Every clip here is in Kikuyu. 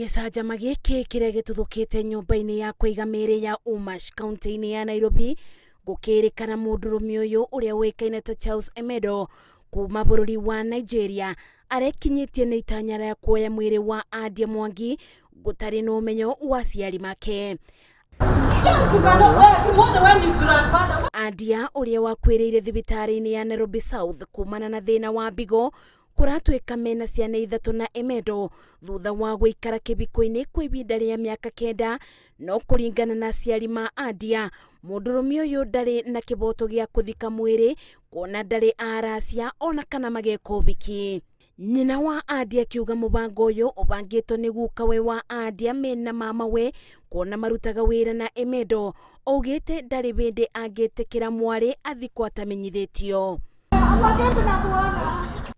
Gĩcanjama gĩkĩ kĩrĩa gĩtuthũkĩte nyũmba-inĩ ya kũiga mĩĩrĩ ya Umash kaunti-inĩ ya Nairobi gũkĩrĩkana mũndũrũme ũyũ ũrĩa ũĩkaine ta Charles Emedo kuma bũrũri wa Nigeria arekinyĩtie na itanya rĩa kuoya mwĩrĩ wa Adia Mwangi gũtarĩ na ũmenyo wa aciari make. Adia ũrĩa wakuĩrĩire thibitarĩ-inĩ ya Nairobi South kumana na thĩna wa mbigo kũratuĩka mena ciana ithatũ na Emedo thutha wa gũikara kĩbiko-inĩ kwa ihinda rĩa mĩaka 9. No kũringana na aciari ma Adia, mũndũrũme ũyũ ndarĩ na kĩboto gĩa kũthika mwĩrĩ kuona ndarĩ aracia ona kana mageka ũhiki. Nyina wa Adia akiuga mũbango ũyũ ũbangĩtwo nĩ gukawe wa Adia mena mamawe kuona marutaga wĩra na Emedo. Augĩte ndarĩ hĩndĩ angĩtĩkĩra mwarĩ athikwo atamenyithĩtio.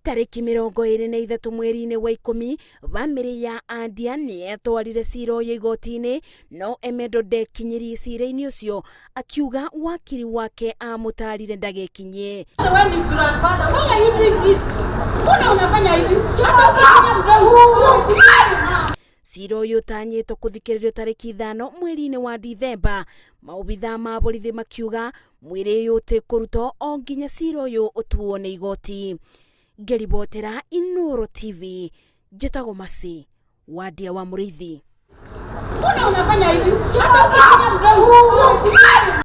Tarĩki 23 mweri-inĩ wa 10, bamĩrĩ ya Adia nĩ yatwarire cira ũyũ igoti-inĩ, no Emedo ndekinyirie cira-inĩ ũcio akiuga wakiri wake amũtarire ndagekinyie. Wewe ni grandfather. Why are you doing this? Mbona unafanya hivi? Hata ukifinya mdomo. Cira ũyũ ũtanyĩtwo kũthikĩrĩrio tarĩki 5 mweri-inĩ wa Dithemba, maobithaa ma borithi makiuga mwĩrĩ ũyũ ũtĩkũrutwo o nginya cira ũyũ ũtuo nĩ igoti. Ngĩribotera Inooro TV, njĩtagwo Masi Wadia wa Mũrĩithi. Mbona unafanya hivi? Hata ukifinya mdomo.